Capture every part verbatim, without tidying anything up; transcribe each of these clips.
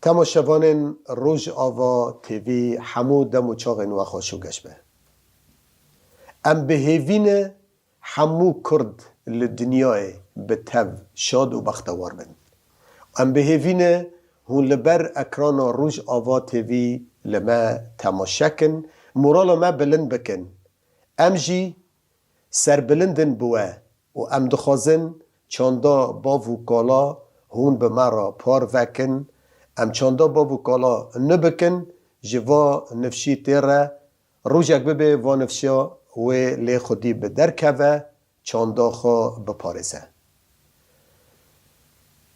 Temaşevanên Rojava T V, hemû dem û çaxên we xweş û geş be. Em bi hêvî ne hemû Kurd li dinyayê bi tev şad û bextewar bin. Em bi hêvî ne hûn li ber ekrana Rojava T V li me temaşe kin, morala me bilind bikin. Em jî serbilind in bi we û em dixwazin çanda bav û kala hûn bi me re parve kin. Em çanda bav û kala nibikin, ji va nifşî tê re rojek bibe va nifşa wê lê xwedî bi derkeve, çanda xwe biparêze.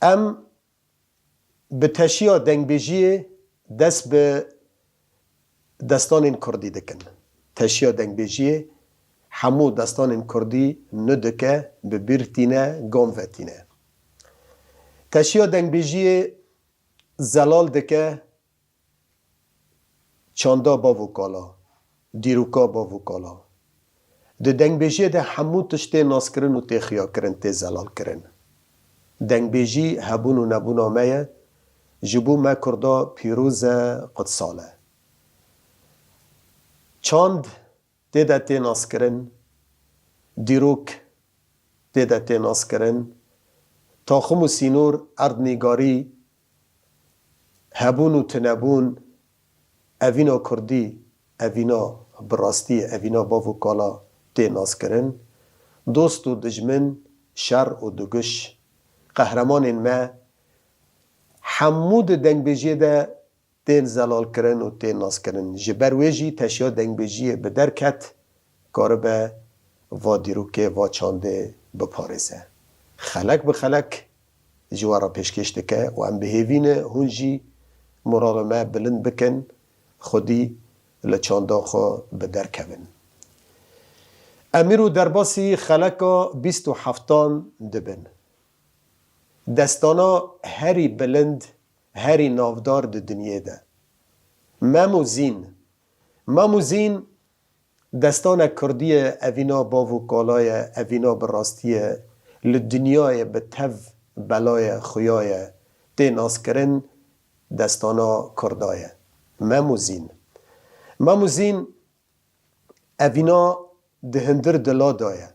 Em bi teşiya dengbêjiyê dest bi destanên kurdî dikin. Teşiya dengbêjiyê hemû destanên kurdî nû dike, bi bîr tîne, gam ve tîne. Teşiya dengbêjiyê zelal dike çanda bav û kala, dîroka bav û kala. Di dengbêjiyê de hemû tişt tê naskirin û tê xiyakirin, tê zelalkirin. Dengbêjî hebûn û nebûna me ye, ji bo me Kurda pîroz e, qutsal e. Çand tê de tê naskirin, dîrok tê de tê naskirin, taxim û sînor, erdnîgarî, hebûn û tunebûn, evîna kurdî, evîna bi rastî, evîna bav û kala tê naskirin. Dost û dijmin, şer û dugiş, qehremanên me, hemû di dengbêjiyê de tên zelalkirin û tên naskirin. Ji ber wê jî teşiya dengbêjiyê bi derket, karibe va dîrokê, va çandê biparêze. Xelek bi xelek ji we re pêşkêş dike û em bi hêvî ne hûn jî morala me bilind bikin, xwedî li çanda xwe bi derkevin. Em îro derbasî xeleka bîst û heftan dibin. Destana herî bilind, herî navdar di dinyê de. Mem û Zîn. Mem û Zîn destane kurdî ye, evîna bav û kala ye, evîna bi rastî ye, li dinyayê bi tev bela ye, xuya ye, tê naskirin destana kurda ye. Mem û Zîn. Mem û Zîn evîna di hundir dila de ye.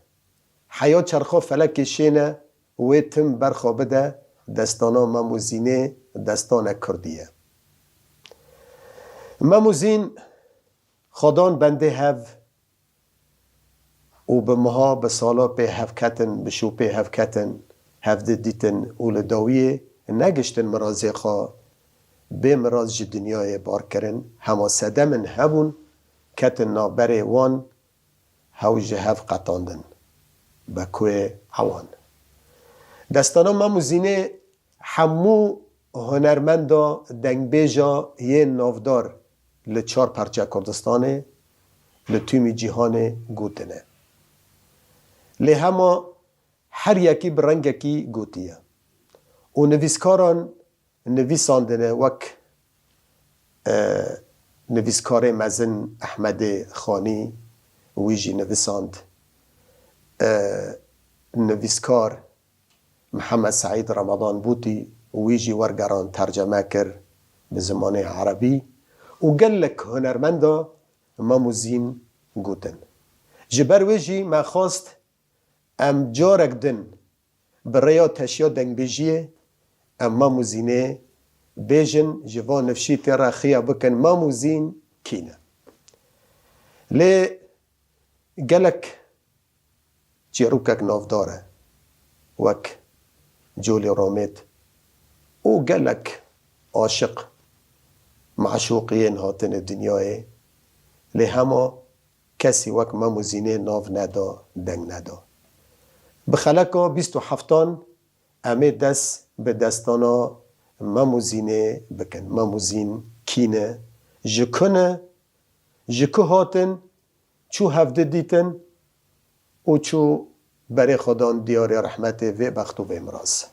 Heya çerxa felekê şêne, wê tim berxa bide, destana Mem û Zînê destane kurdî ye. Mem û Zîn xwedan bendê hev û bi meha, bi sala pê hev ketin, bi şû pê hev ketin, hev di dîtin û li dawiyê negiştin mirazê xwe, bê miraz ji dinyayê bar kirin, hema sedemin hebûn, ketin navberê wan, hew ji hev qetandin. Be kuê ewan. Destana Mem û Zînê hemû hunermenda, dengbêja yên navdar li çar perçe Kurdistanê, li tûmî cîhanê gotine. Lê hema her yekî bi rengekî gotiye. Û nivîskaran nivîsandine wek, e, nivîskarê mezin Ehmedê Xanî, wî jî nivisand, e, nivîskar Mihemed Seîd Remadan Bûtî, wî jî wergeran, terceme kir bi zimanê erebî û gelek hunermenda Mem û Zîn gotin. Ji ber wê jî me xwest em carek din bi rêya teşiya dengbêjiyê em Mem û Zînê bêjin, ji van nifşî tê re xiya bikin, Mem û Zîn kî ne? Lê gelek çîrokek navdar e, wek Colê Romêt û gelek aşiq, meşûq yên hatine dinyayê, lê hema kesî wek Mem û Zînê nav neda, deng neda. Bi xeleka bîst û heftan em ê dest bi destana Mem û Zînê bikin. Mem û Zîn kî ne? Ji ku ne? Ji ku hatin? Çû hevdi dîtin û çû berê xwe dan diyarê rehmetê vê bext û vê miraz.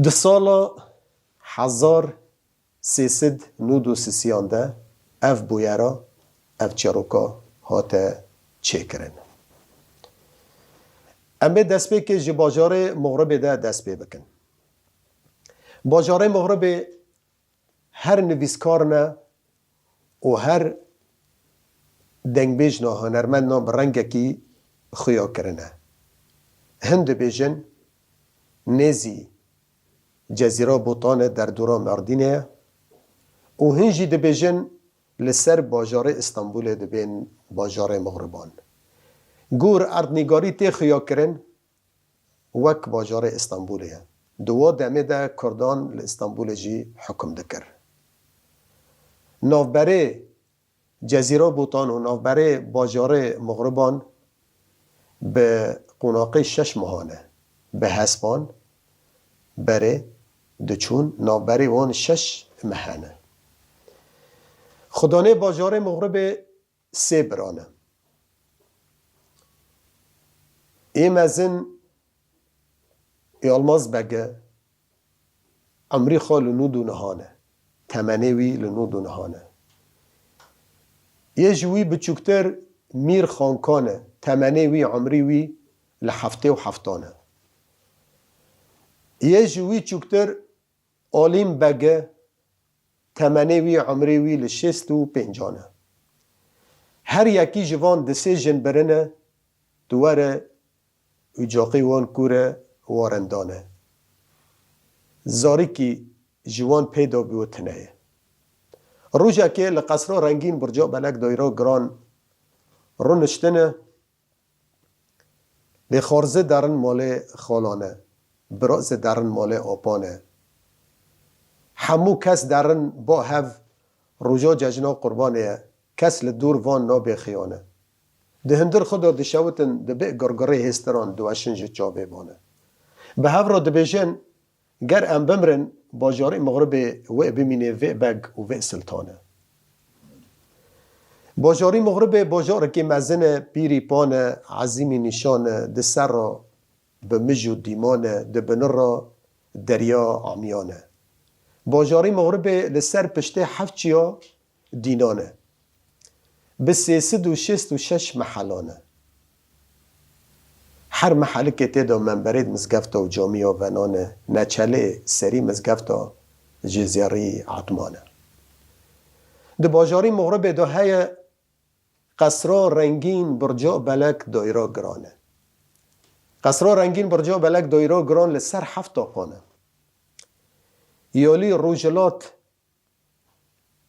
Di sala hezar sê sed nod û sisiyan de ev bûyera, ev çîroka hate çêkirin. Em ê destpêkê ji bajarê Mixribê de dest pê bikin. Bajarê Mixribê her nivîskar ne û her dengbêj ne, hunermend ne bi rengekî xuya kirine. Hin dibêjin nêzî Cezîra Botan e, derdora Merdînê ye û hin jî dibêjin li ser bajarê Îstanbulê dibên bajarê Mixriban. Gor erdnîgarî tê xuya kirin, wek bajarê Îstanbulê ye. Di wa demê de Kurdan li Îstanbulê jî hukum dikir. Navberê Cezîra Botan û navberê bajarê Mixriban bi qûnaqê şeş mehan e. Bi hespan berê diçûn, navberê wan şeş meh hene. Xudanê bajarê Mixribê sê biran e. Ê mezin Yalmaz Beg e, emrî xwe li nûd û nihan e. Temenê wî li nûd û nihan e. Yê ji wî biçûktir Mîr Xankan e. Temenê wî, emrî wî li heftê û heftan e. Yê ji wî çûktir Alîm Beg e. Temenê wî, emrê wî li şêst û pêncan e. Her yekî ji van di sê jin birine, di were ucaqî wan kûr e, warendan e. Zarîkî ji wan peyda bû tune ye. Rojekê li qesra rengîn Burca Belek Dayra Giran rûniştine, lê xwarzê derin malê xalan e, birazê derin malê apan e. Hemû kes derin ba hev, roja cejna qurbanê ye, kes li dûr van nabê xiyan e. Di hundir xwe de dişewitin, dibê girgirê hêstiran diweşin ji çavê van e. Bi hev re dibêjin, ger em bimrin, bajarê Mixribê wê bimînê vê beg û vê siltan e. Bajarî Mixribê bajarekî mezin e, pîrî pan e, ezîmî nîşan e, di ser re bi mij û dîman e, di binir re derya amiyan e. Bajarî Mixribê li ser piştê heft çiya dînan e. Bi sê sed û şêst û şeş mehelan e. Her mehelikê tê de memberêd mizgefta û camiya venan e, neçelê serî mizgefta ji zêrî etman e. Di bajarî Mixribê de heye qesra rengîn, birca belek, dayra giran e. Qesra rengîn, birca belek, dayra giran li ser heft taqan e. Yalî rojhilat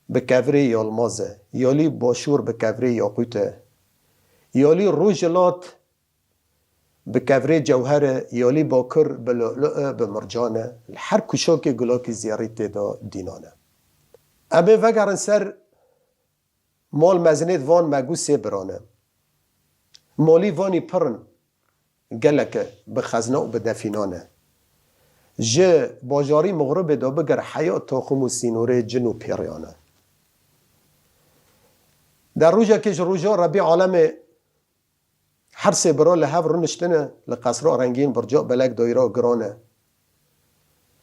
bi kevirê yalmaz e, yalî başûr bi kevirê yaqût e, yalî rojhilat bi kevirê cewher e, yalî bakur bi lu'lu' e, bi mircan e. Li her kuşakê gulakî zêrî tê de dînan e. Em ê vegerin ser mal mezinêd van Meg û sê biran e. Malî vanî pir in. Gelek e, bi xezna û bi defînan e. Ji bajarî Mixribê de bigir heya toxim û sînorê cin û pêriyan e. Der rojekê ji roja Rebî Alemê her sê bira li hev rûniştine, li qesra rengîn, birca belek, dayra giran e.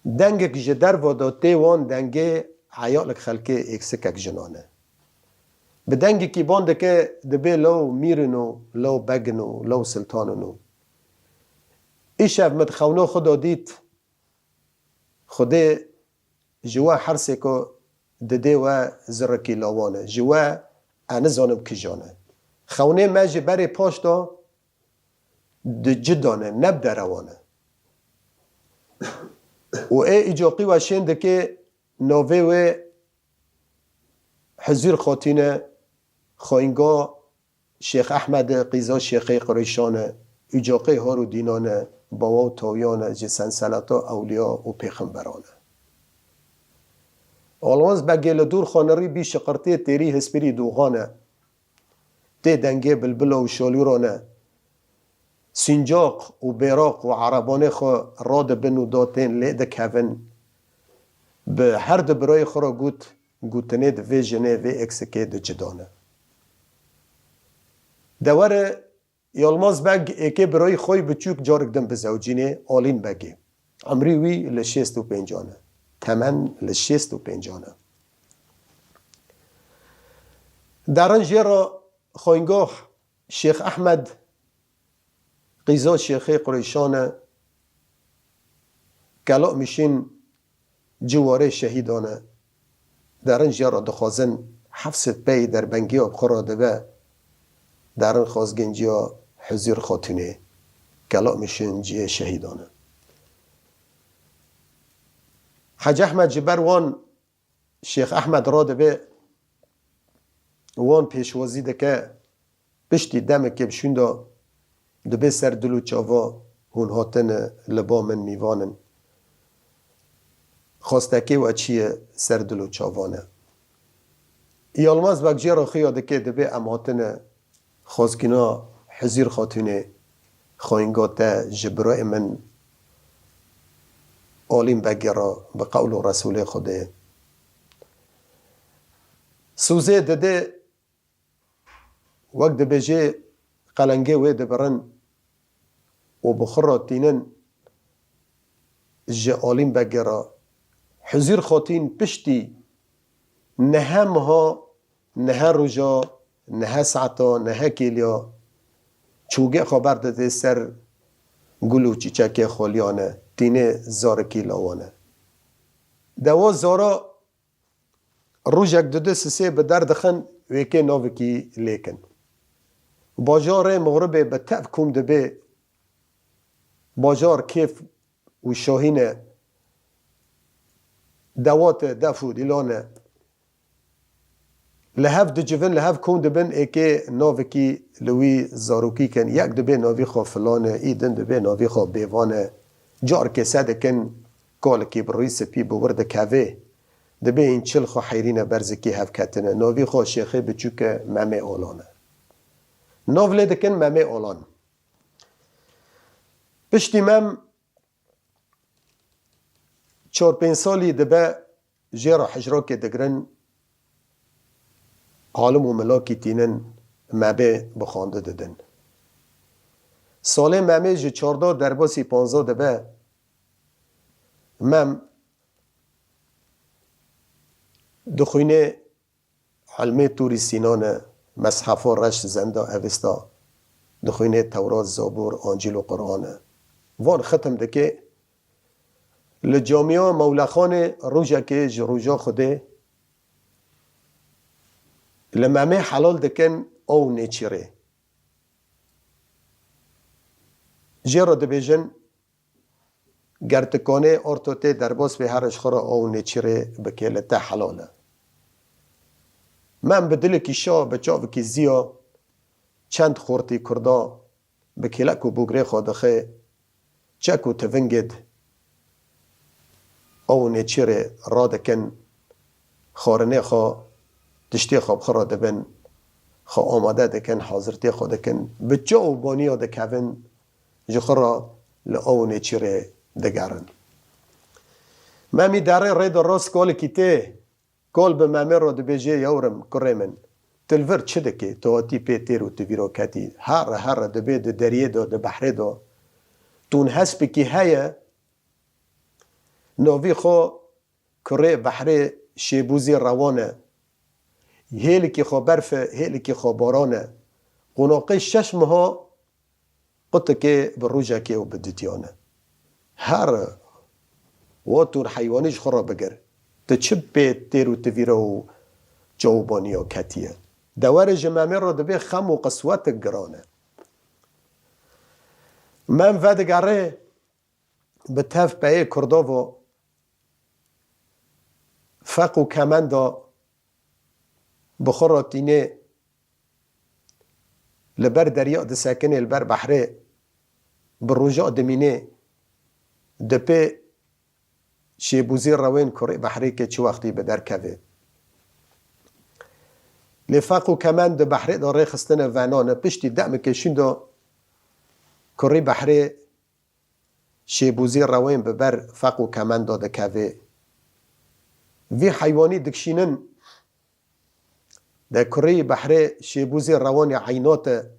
Dengek ji derve de tê wan dengê heyalek xelkê êksikek jinan e. Bi dengekî ban dike, dibê law mîr in û law beg in û law siltan in û. Îşev min di xewna xwe de dît, Xwedê ji we her sêko didê we zirekî lawan e. Ji we ez nizanim kijan e. Xewnê me ji berê paş de di cidan e, ne bi derewan e. Û ê îcaqî we şên dike, navê wê Hizîr Xatîn e, xwînga Şêx Ehmed e, qîza Şêxê Qureyşan e, ucaqê har û dînan e, bawa û tawiyan e, ji senselata ewliya û pêxemberan e. Almaz Begê li dûr xanirî bî şiqirtê têrî hispîrî doxan e. Tê dengê bilbila û şalûran e. Sîncaq û bêraq û erebanê xwe radibin û da tên lê dikevin. Bi her du birayê xwe re got, gotinê di vê jinê vê eksikê di cidan e. De were Yalmaz Beg êkê birayî xwe yî biçûk carek din bizewcînê, Alîn Begê. Emrî wî li şêst û pêncan e. Temen li şêst û pêncan e. Derin jê re xwîngoh Şêx Ehmed, qîza Şêxê Qureyşan e, Kela Mîşîn ciwarê şehîdan e. Derin jê re dixwazin heft sed pey derbengiya bi xwe re dibe. Derin xwazgên ciya Huzîr Xatûnê. Kelamê şin cihê şehîdan e. Hec Ehmed ji ber wan Şêx Ehmed radibe, wan pêşwazî dike, piştî demekê bi şûnda dibe ser dil û çava hûn hatine li ba min mîvan in. Xwestekê we çi ye ser dil û çavan e? Yalmaz Beg jê re xuya dike, dibe em hatine xwezgîna Hizîr Xatûnê, xwînga te ji birayê min Alîm Begê re bi qewl û resûlê Xwedê. Sûzê dide, wek dibêje, qelengê wê dibirin û bi xwe re tînin ji Alîm Begê re. Hizîr Xatîn piştî nehe meha, nehe roja, nehe saeta, nehe kêliya çûgê xwe berdide ser gul û çîçekê xweliyane, tîne zarikî lawane. Dewa zara rojek dide sisê bi der dixin, wêkê navikî lêkin. Bajarê mixribê bi tev kom dibe, bajar kêf û şahîn e, dewat e, def û dîlan e. Li hev dicivin, li hev kom dibin, êkê navikî li wî zarokî kin. Yek dibê navî xwe filan e, î din dibê navî xwe bêvan e. Carkê se dikin, kalikî bi rûyî spî bi wir dikeve. Dibê hîn çil xwe heyrîne berzikî hev ketine. Navî xwe şêxê biçûk e, Memê Olan e. Nav lê dikin Memê Olan. Piştî Mem çar pênc salî dibe, jê re hicrakê digirin, alim û milakî tînin, Memê bi xwendin didin. Salê Memê ji çardeh derbasî panzdeh dibe, Mem dixwîne, Ilmê Tûrî Sînan e, Meshefa Reş, Zenda, Evesta, dixwîne Tewrat, Zabûr, Ancîl û Quran e. Van xitim dike. Li Camiya Mewlexanê rojekê ji roja Xwedê li Memê helal dikin, ew nêçîrê. Jê re dibêjin, Ger tu kanê orto tê derbas bê, here ji xwe re ew nêçîrê bike, li te helal e. Mem bi dilekî şa, bi çavekî ziya çend xortî kurda bi kêlek û bûgrê xwe dixe, çek û tivingê di ew nêçîrê radikin, xwarinê xwe, tiştê xwe bi xwe re dibin, xwe amade dikin, hazirtiyê xwe dikin, bi çav û baniya dikevin, ji xwe re li ew nêçîrê digerin. Memî derê rê de rast kalekî tê, kal bi Memê re dibêje, Yewrim, kurê min, tu li vir çi dikê? Tu hatî pê têr û tu vîra ketî. Here here dibê di deriyê de, di behrê de, tûn hespikî heye, navî xwe Kurê behrê Şêbûzî Rewan e. Hêlikî xwe berf e, hêlikî xwe baran e. Qonaxê şeş meha qutikê bi rojekê û bi didiyan e. Here, wa tûr heywanî ji xwe re bigir. Tu çi pê têr û tivîra û çawbaniya ketiye? Dewerê ji Memê re dibê xem û qiswetik giran e. Mem vedigere, bi tev peyê Kurda ve feq û kemenda bi xwe re tînê, li ber derya disekinê, li ber behrê bi roja dimînê, di pê Şêbûzî Rewên kurê behrê ke çi wextî bi derkeve. Lê feq û kemend di behrê de rêxistine venane, piştî demeke şûnda kurî behrê Şêbûzî Rewên bi ber feq û kemenda dikeve. Vî heywanî dikişînin, de kurî behrê Şêbûzî Rewanê eynate.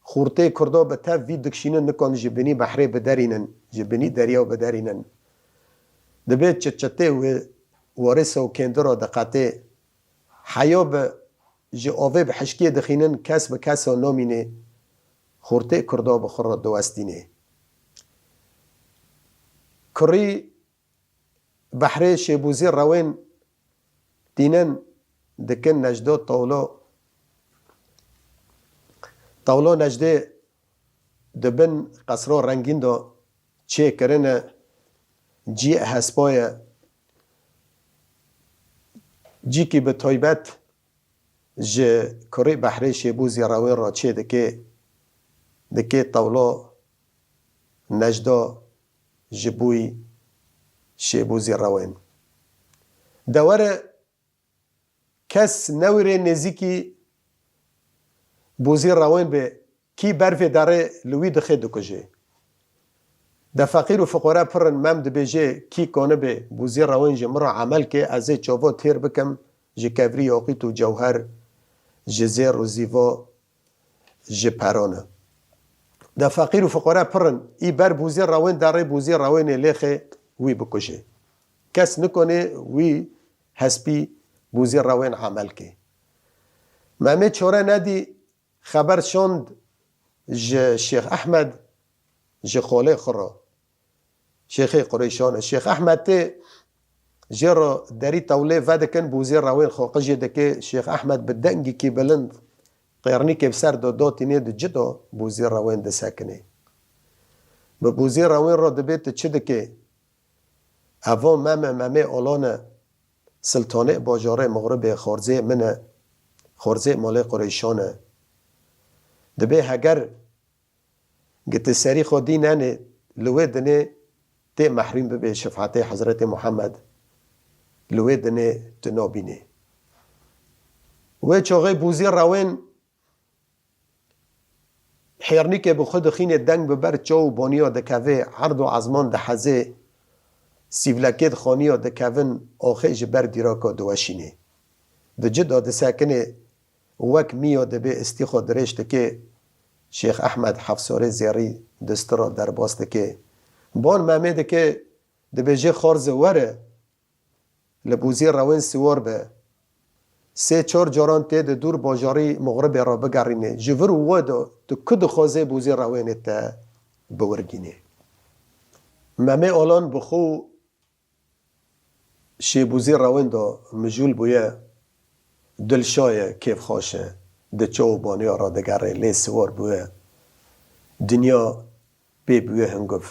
Xortê Kurda bi tev vî dikişînin, nikan ji binî behrê biderînin, ji binî derya biderînin. Dibê çitçitê wê warisa û kêndira diqetê. Heya bi ji avê bi hişkê dixînin, kes bi kesa namînê. Xortê Kurda bi xwe re diwestînê. Kurî behrê Şêbûzî Rewên tînin dikin Necdo Tawlo. Tawlo Necdê di bin qesro rengîn de çê kirine, cî hespa ye. Cîkî bi taybet ji kurî behrê Şêbûzî Rewên re çê dike, dike Tawlo Necdo ji bûyî Şêbûzî Rewên. De were kes newêrê nêzîkî Bûzî Rewên be, kî ber vê derê li wî dixê dikujê. De feqîr û fiqore pir in, Mem dibêje, kî konibe Bûzî Rewên ji min re emel ke, ez ê çavo têr bikim ji kevrî yaqît û cewher, ji zêr û zîva, ji peran e. De feqîr û fiqore pir in, î ber Bûzî Rewên derê Bûzî Rewênê lêxê wî bikujê. Kes nikone wî hespî Bûzî Rewên emel ke. Memê çore nedî xeber şand ji Şêx Ehmed ji xolê xwe re. Şêxê Qureyşan e. Şêx Ehmed tê jê re derî tewlê vedikin, Bûzî Rewên xwe qijê dike. Şêx Ehmed bi dengekî bilind qêrnîkê bi ser de datînê, di cida Bûzî Rewên disekine. Bi Bûzî Rewên re dibê, tu çi dike? Evo Mem e, Memê Olan e. Siltanê bajarê Mixribê xorzê min e. Xorzê malê Qureyşan e. Dibê heger Gi tu serî xwe dî nenê, li wê dinê tê mehrûm bibê şefaetê Hezretê Muhammed. Li wê dinê tu nabînê. Wê çaxê Bûzî Rewên hêrnîkê bi xwe dixînê, deng bi ber çaw û baniya dikeve, erd û ezman diheze, sîvlekê di xaniya dikevin, axê ji ber dîraka diweşînê. Di cida disekine, wek miya dibê istî xwe dirêj dike, Şêx Ehmed Hefsarê Zêrî distira derbas dike. Ban Memê dike, dibêje, Xorze were, li Bûzî Rewên siwar be. Sê çar caran tê di dûr bajarî Mixribê re bigerîne. Ji vir û we de tu ku dixwazê Bûzî Rewênê te biwirgînê. Memê Olan bi xwe Şêbûzî Rewên de mijûl bûye, dilşa ye, kêfxweş e, di çaw û baniya re digere, lê siwar bûye, dinya pê bûye hinguv.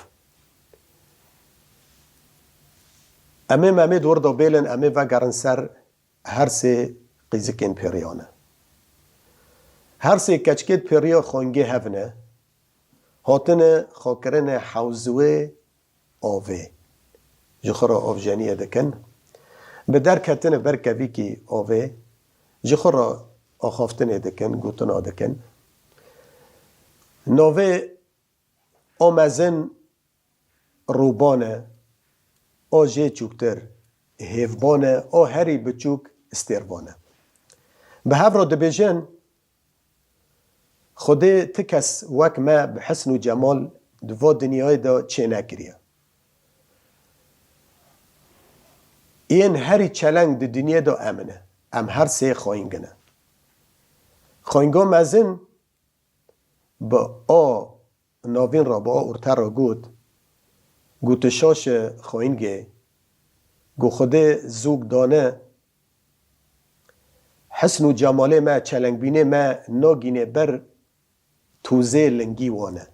Em ê, em ê di wir de bêlin, em ê vegerin ser her sê qîzikên pêriyan e. Her sê keçikê pêriya xwengê hev ne, hatine xwekirine hewziwê avê. Ji xwe re avjeniyê dikin. Bi derketine ber kevîkî avê. Ji xwe re axaftinê dikin, gotina dikin. Navê a mezin rûban e, a jê çûktir hêvban e, a herî biçûk stêrvan e. Bi hev re dibêjin, Xwedê ti kes wek me bi hisn û cemal di va dinyayê de çênekiriye. Yên herî çeleng di dinyê de em ne. Em her sê xwayîngin e. Xwayînga mezin bi a navîn re, bi a orte re got, got, tu şaş e xwayîngê, got, Xwedê zûk dane, Hisn û cemalê me, çelengbînê me nagîne ber tozê lingî wan e.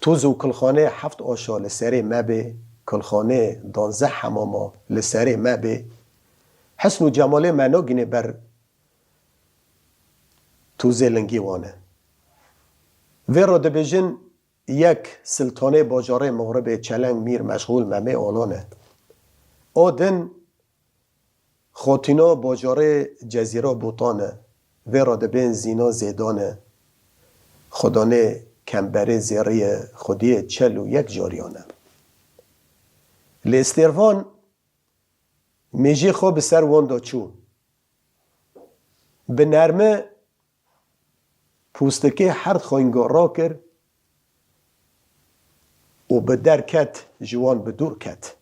Toz û kulxanê heft aşa li serê me bê, kulxanê danzeh hemama li serê me bê. Hisn û cemalê me nagîne ber tozê lingî wan e. Vê re dibêjin yek siltanê bajarê Mixribê çeleng Mîr Meşxûl Memê Olan e. O din Xotîna bajarê Cezîra Botan e, vê re dibên Zîna Zêdan e. Xudanê kemberê zêrî ye, xwediyê çel û yek jariyan e. Lê Stêrvan mêjê xwe bi ser wan de çû. Bi nermi Pûstikê herd xwînga rakir û bi der ket, ji wan bi dûr ket.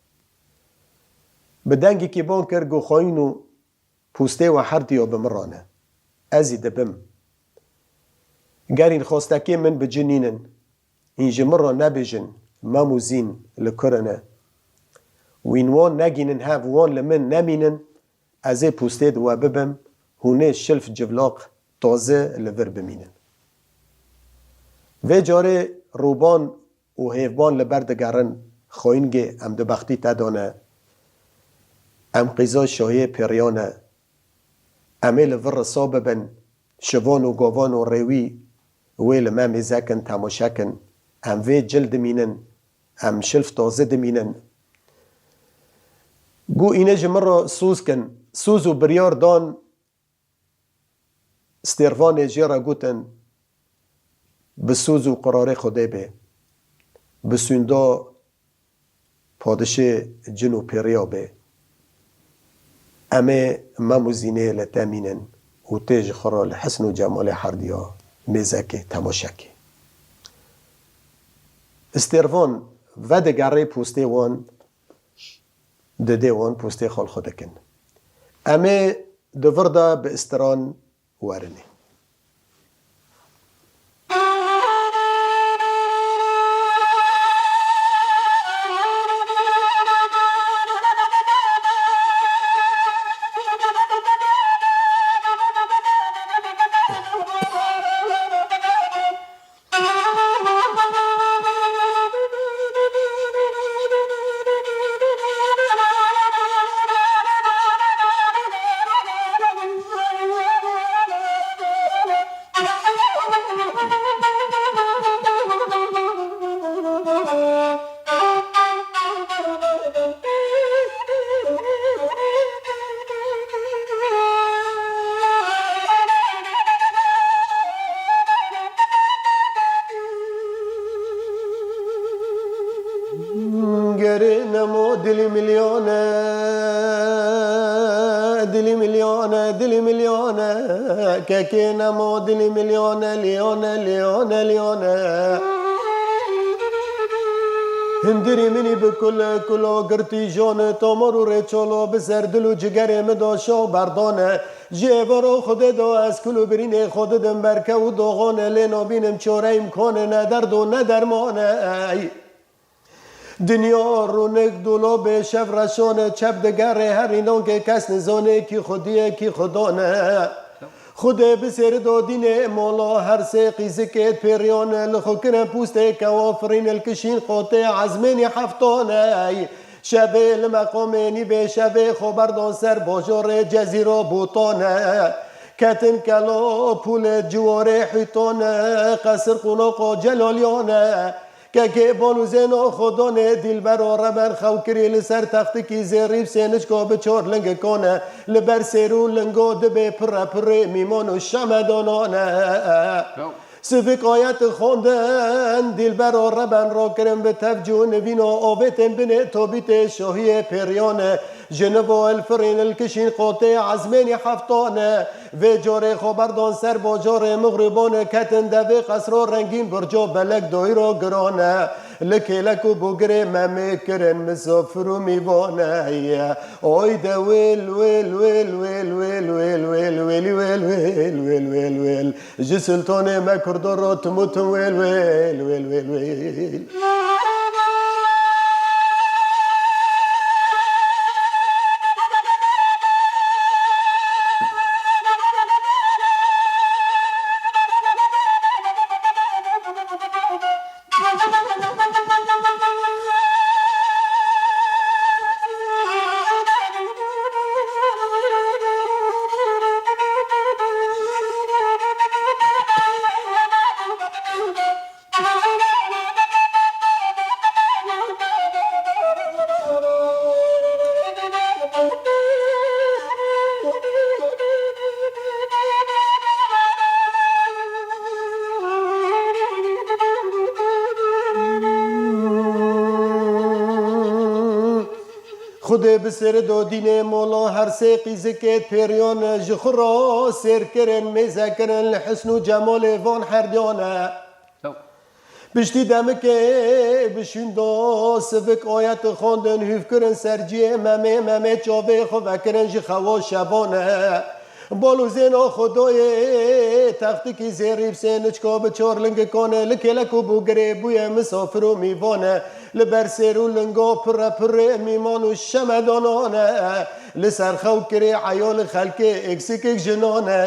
Bi dengekî ban kir, got, Xwîn û pûstê we herdiya bi min re ne. Ez î dibim. Gerîn xwestekê min bi cî nînin. Hîn ji min re nebêjin, Mem û Zîn li kur ne? Wîn wan negînin hev, wan li min nemînin, ez ê pûstê di we bibim, hûn ê şilf civlaq taze li vir bimînin. Vê carê rûban û hêvban li ber digerin, xwîngê em di bextî te dane, em qîza şahiyê pêriyan e, em ê li vir risa bibin, şivan û gavan û rêwî wê li me mêze kin, temaşe kin, em vê cil dimînin, em şilf taze dimînin. Got, înê ji min re soz kin, soz û biryar dan, stêrvanê jê re gotin, bi soz û qirarê Xwedê bê, bi sûnda padişê cin û pêriya bê. Em ê Mem û Zînê li te mînin û tê ji xwe re li hisn û cemalê herdiya mêzekê, temaşekê. Stêrvan vedigerê pûstê wan, didê wan pûstê xwe li xwe dikin. Em ê di vir de bi istiran werinê. Gerê nemo dilî milyone, dilî milyone, dilî milyone. Kekê nemo dilî milyone, liyone, liyone, liyone. Hindirî minî bi kul, kulo girtî jone, tomor û rêçolo bi ser dil û cigerê min do şo berdone. Ji êvaro Xwedê do ez kul û birînê xwe didim berke û doxone, lê nabînim çore îmkone, ne derd û ne dermone. Ey. Dinya rûnik dolobê şev reşone, çep digerê herî nankê kes nizane kî xwediyê kî xwedane. Xwedê bi sêri do dînê mola her sê qîzikê pêriyane, li xwe kirin pûstê kewa firîn, li kişîn qotê ezmênî heftane. Şevê li meqamê nîvê şevê xwe berdan ser bajorê cezîro bûtane. Ketin kelo pûlê ciwarê hîtane, qesir qûnoqo celaliyane. Kekê bal û zêno xwe danê dîlbero reber xew kirî li ser textikî zêrî bi sêniçko bi çor lingikane. Li ber sêr û lingo dibê pirre pirrê mîman û şemedanane. Sivik ayet xwandin, dîlbero reben rakirin bi tevcû nivîno avêtên binê tobîtê şahiyê pêriyane. Ji nivo el firîn el kişîn qotê ezmênî heftane. Vê corê xwe berdan ser bajarê mixribane, ketin devê qesro rengîn burco belek doyro girane. Li kêlek û bûgirê memê kirin misafir û mîvane. Oy de wêl, wêl, wêl. Ji sultanê me kurdo ro tim û tim wêl, wêl, wêl, wêl, wêl. Xwedê bi sêr do dînê mola her sê qîzikê pêriyan e, ji xwe re sêr kirin, mêze kirin li hisn û cemalê van herdiyan e. Piştî demikê bi şûnda sivik ayet xwendin, hûf kirin ser cihê Memê, Memê çavê xwe vekirin ji xewa şevan e. Bal û zêna Xwedayê, textikî zêrî bi sêniçka bi çar lingikane, li kêlek û bûgirê bûye misafir û mîvane. Li ber sêr û lingo pirre pirrê mîman û şemedanan e. Li ser xew kirê eya li xelkê êksikek jinan e.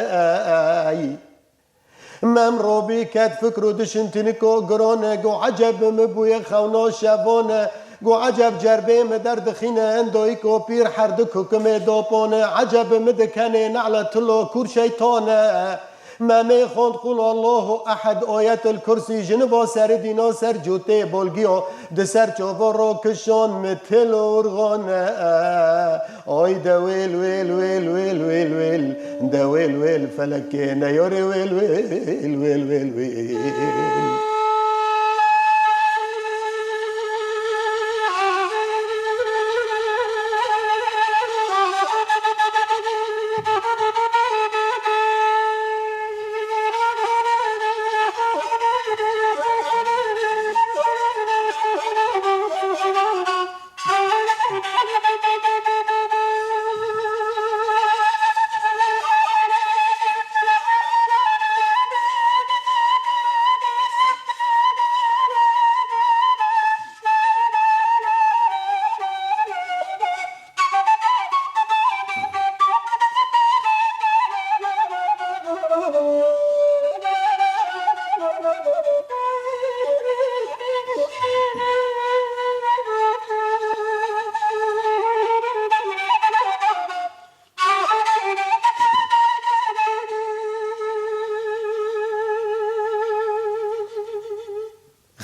Mem robî ket fikr û dişin tiniko giran e. Got, eceb bi min bûye xewna şevan e. Got, eceb cerbê min derdixîne endayîko pîr her di kukimê dapan e. Eceb bi min dikenê ne'le tilo kûr şeytan e. Memê xwend Qul Allahu Ehed, Ayetil Kursî, ji niva serê dîna ser cûtê bolgiya, di ser çava rakişan mitil orxane. Ay de wêl, wêl, wêl, wêl, wêl, wêl, de wêl, wêl, felekê neyarê wêl, wêl, wêl, wêl, wêl.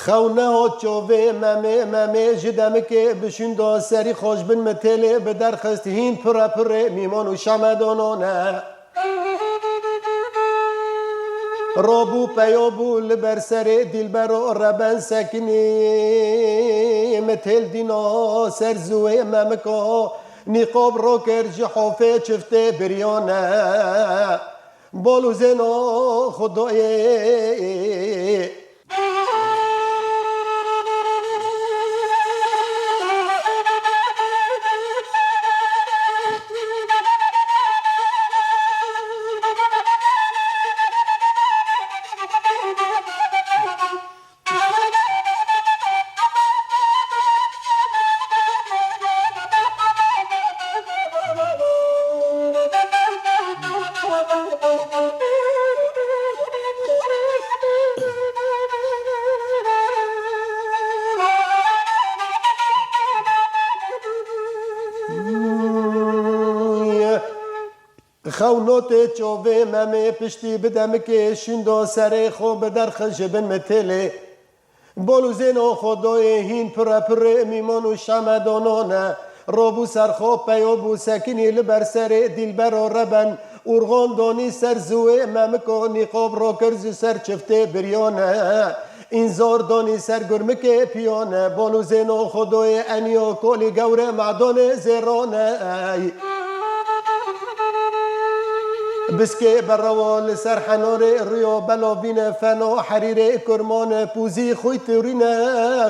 Xew nehat çavê Memê, Memê ji demikê bi şûnda serî xwe ji bin mitêlê bi derxist, hîn pire pirê mîman û şemedanan e. Rabû peya bû li ber serê dîlbero reben sekinî, mitêl dîna ser ziwê Memiko, nîqab rakir ji hofê çiftê biriyane. Bal û zêna Xwedayê. Xew notê çovê Memê piştî bi demikê şûnda serê xwe bi derxist ji bin mitêlê. Bol û zêna Xwedayê hîn pire pirê mîman û şemedanan e. Rabû ser xwe peya bû sekinî li ber serê dîlbero reben. Urxan danî ser ziwê Memiko nîqab rakir ji ser çiftê biriyane. Înzar danî ser gurmikê piyane. Bol û zêna Xwedayê eniya kolî gewre medanê zêrane. Biskê berewa li ser henarê riya belavîne fena herîrê kurmane pûzî xwî tirîne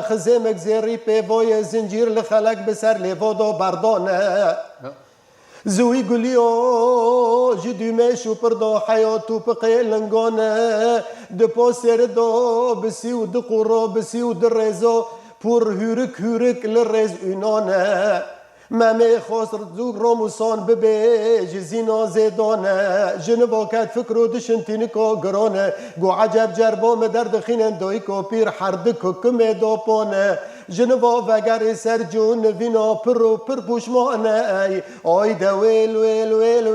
xizêmek zêrî pêvaye zincîr li xelek bi ser lêva da berdane. Ziwî guliyo ji dûmê şûpir da heya tûpiqê lingane. Di posêri da bisî û di qûro bisî û di rêzo pûr hûrik hûrik li rêz ûnane. Memê xwest zû romûsan bibê ji zîna zêdane. Ji niva ket fikr û dişin tîniko girane. Got eceb cerbo min derdixînin dayiko pîr her di kukimê dopane. Ji niva vegerî ser cû nivîna pir û pir pûşmane. Ay de wêl, wêl, wêl.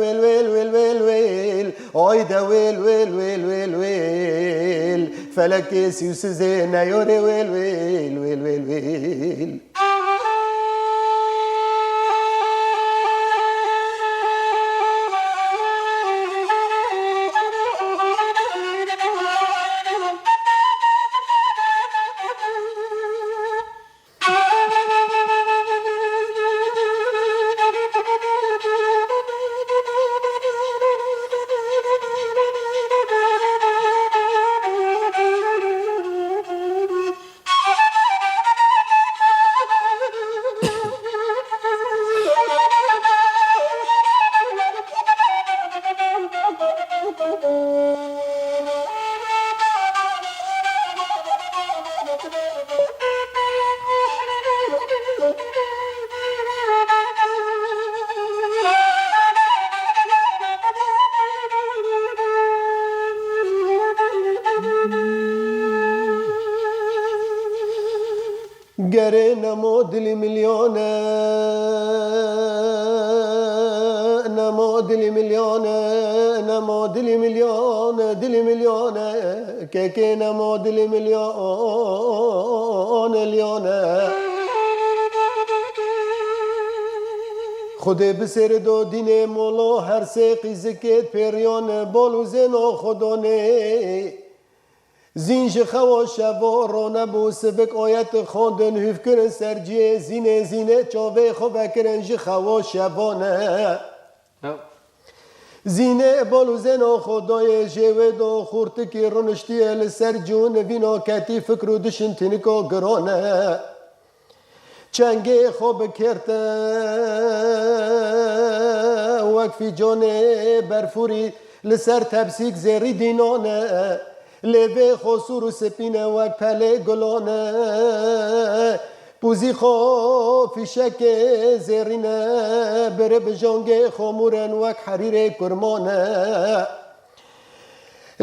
Ay de wêl, wêl, wêl, wêl, wêl. Felekê sî û sizê neyarê wêl, wêl, wêl, wêl, wêl. Gerê nemo dilî milyon e, nemo dilî milyon e, nemo dilî milyon e, dilî milyon e, kekê nemo dilî milyon e, lyon e. Xwedê bisêrido dînê molo her sê qîzikê pêriyon e, bol û zêno xwedonê. Zîn ji xewa şevo ronebû, sivik oyet xwendin, hûf kirin ser ciyê zînê, zînê çavê xwe vekirin ji xewa şevane. Zînê bol û zêno xwe dayê jê wê do, xurtikî runiştiye li ser cû, nivîna ketî fikr û dişin tîniko girane. Çengê xwe bikêrte wek fîconê berfûrî, li ser tepsîk zêrî dînane. Lêvê xwe sûr û spîne wek pelê gulane. Pûzî xwe fîşekê zêrîne, biri bi jongê xwe mûren wek herîrê kurmane.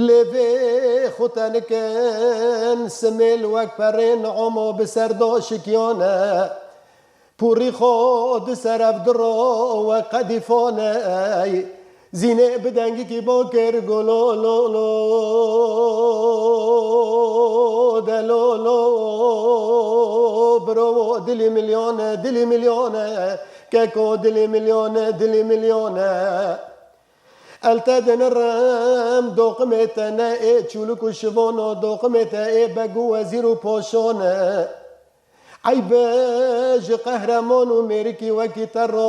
Lêvê xwe tenikin simêl wek perên omo bi ser do şikiyane. Pûrî xwe di ser ev diro we qedîfane. Zînê bi dengikî bo kir go lo lo lo, de lo lo, biro dilî milyone, dilî milyone, keko dilî milyone, dilî milyone. El te dinirim doqimê te ne ê çûlik û şivono, doqimê te ê beg û wezîr û poşone. Eyb e ji qehreman û mêrikî wekî te re,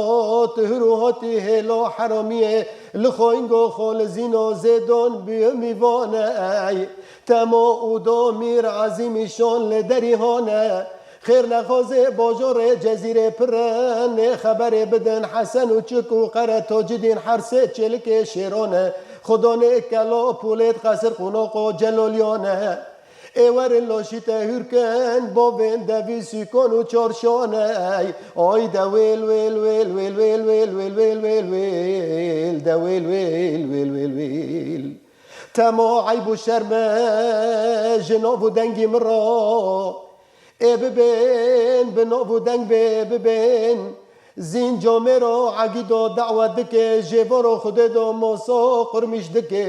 tu hir û hatî hêlo heramiyê, li xoyingo xwe li zîno zêdon bûye mîvane. Ey temo û do mîr ezîmî şon li derî hane. Xêr nexwazê bajorê Cezîrê pir e, nê xeberê bidin Hesen û Çik û Qere Tacîdîn, her sê çêlikê şêrane. Xwedonê kelo pûlêt qesir qûnoqo celoliyane. Ê werin laşî te hûr kin, bavên devî sîkon û çarşane. Ay de wêl, wêl, wêl, wêl, wêl, wêl, wêl, wêl, wêl, wêl, de wêl, wêl, wêl, wêl, wêl. Temo eyb û şerm e ji nav û dengî min re. Ê bibên bi nav û deng bê bibên. Zîn camêro egîdo dawet dike, jêvaro Xwedê do moso qurmîş dike,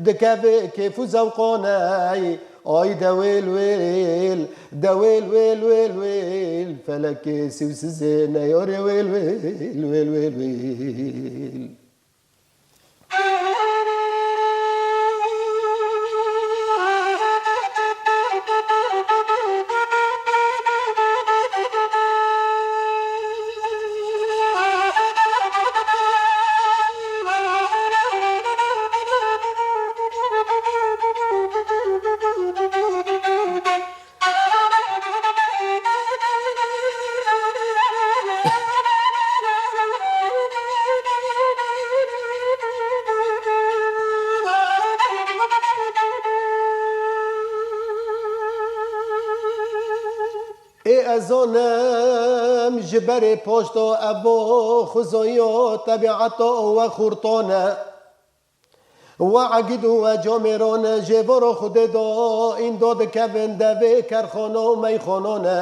dikeve kêf û zewqane. Ay de wêl wêl, de wêl wêl wêl wêl, felekê sî û sizê neyarê wêl wêl, wêl wêl wêl. Ê ez zanim ji berê paşto evo xuzoyo tebîeto we xurtone. We egîd û we camêron e, jêvaro Xwedê do, îndo dikevin devê kerxano û meyxanone.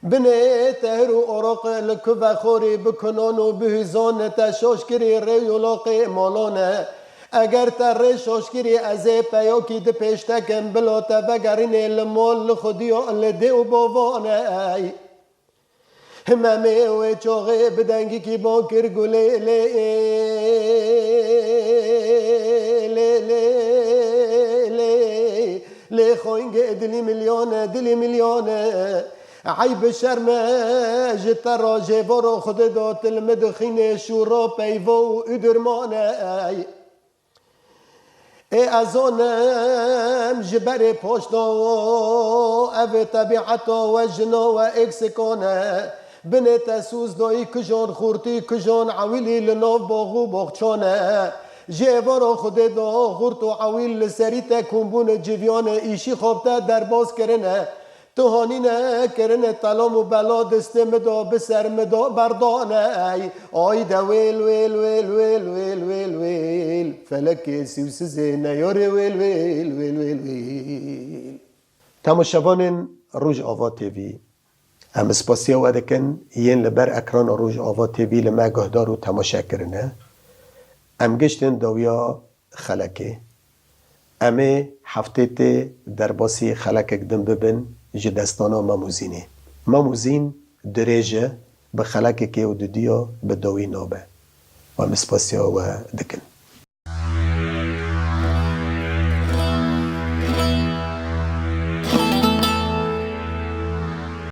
Binê tehir û oroq li kuve xorî bi kunon û bi hûzon te şoşkirî rê û loqê molone. Eger te rê şoşkirî ez ê peyokî di pêştekim, bilo te vegerînê li mol li Xwediyo li dê û bovone. Ey. Himemê wê çoxê bi dengikî bo kir gulê lê, lê, lê, lê, lê xoyngê dilî milyone, dilî milyone. Eyb şerm e ji te re jêvaro Xwedê do, til mi dixînê şûro peyvo û ûdirmane. Ey. Ê ez zonim ji berê poşto, ev tebîeto we jino we êksikon e. Binê te sûz doyî kijon xurtî, kijon ewilî li nov box û boxçon e. Ji êvaro Xwedê do xurt û ewil li serî te kombûn e, civiyane îşî xwe bi te derbas kirine. Tu hanîne kirine telom û bela distê mi do, bi ser mi do berdane ey. Ay de wêl, wêl, wêl, wêl, wêl, wêl, wêl. Felekê sî û sizê neyarê wêl, wêl, wêl, wêl, wêl. Temaşevanên Rojava T V. Em spasiya we dikin yên li ber ekrana Rojava T V li me guhdar û temaşe kirine. Em giştin dawiya Xelekê. Em ê heftê tê derbasî xelekek din bibin ji destana Mem û Zînê. Mem û Zîn dirêj e, bi xelekekê û dudiya bi dawî nabe. Em spasiya we dikin.